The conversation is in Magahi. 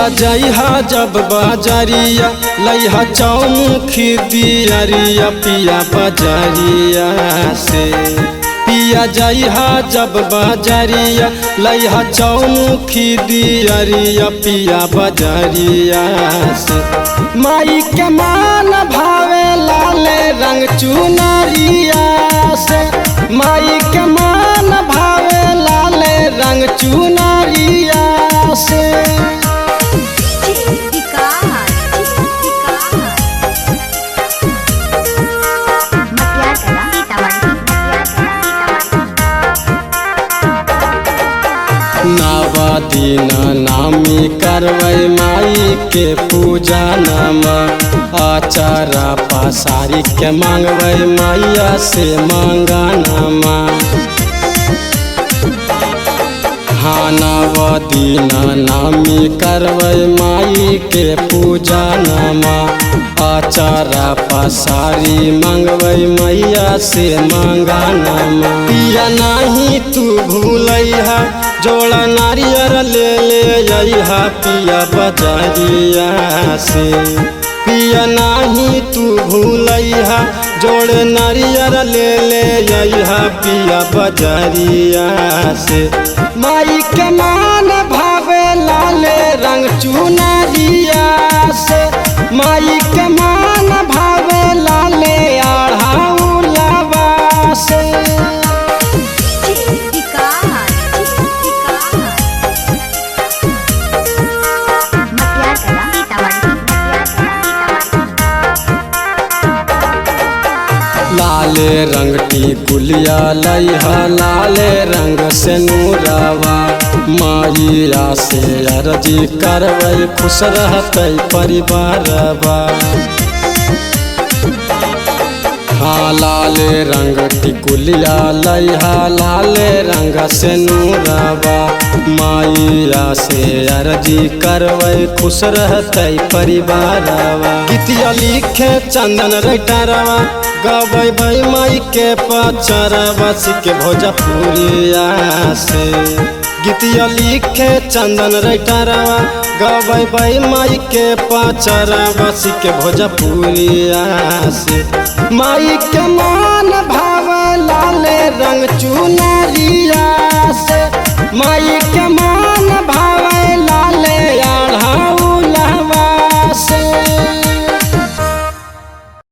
पिया जइहा जब बाजरिया लइहा चौमुखी दियरिया पिया बजरिया से। पिया जइहा जब बाजरिया लइहा चौमुखी दियरिया पिया बजरिया से। माई के मान भावे लाले रंग चुनरिया से, माई के मान भावे लाले रंग चुनरिया से। नवा दिन नामी करबै माई के पूजा नमा, आचारा पसारी के मांगबै मैया से मांगनमा। हाँ नवा दिन नामी करबै माई के पूजा नमा, आचारा पसारी मांगबै मैया से मांगनमा। पिया नहीं तू भूलैहा जोड़ा नारियर ले ले अइहा पिया बजरिया से। पिया नहीं तू भूलैहा जोड़े नारियर ले ले अइहा पिया बजरिया से। माई के मान भावे लाले रंग चुनरिया से, माई के मान भावे लाले आढ़ाउलावा से। लाले रंग की गुलिया लइहा लाले रंग से नूरावा, माइया से अर्जी करबै खुश रहतै परिवारवा। हाँ लाले रंग की गुलिया लइहा लाले रंग से नूरावा, माइया से अर्जी करबै खुश रहतै परिवारवा। गीतिया लिखे चंदन रैटरवा गबै बै माई के पचरवा के भोजपुरिया से। गीतिया लिखे चंदन रैटरवा गबै बै माई के पचरवा के भोजपुरिया से। माई के मान भावे लाले रंग चुनरिया।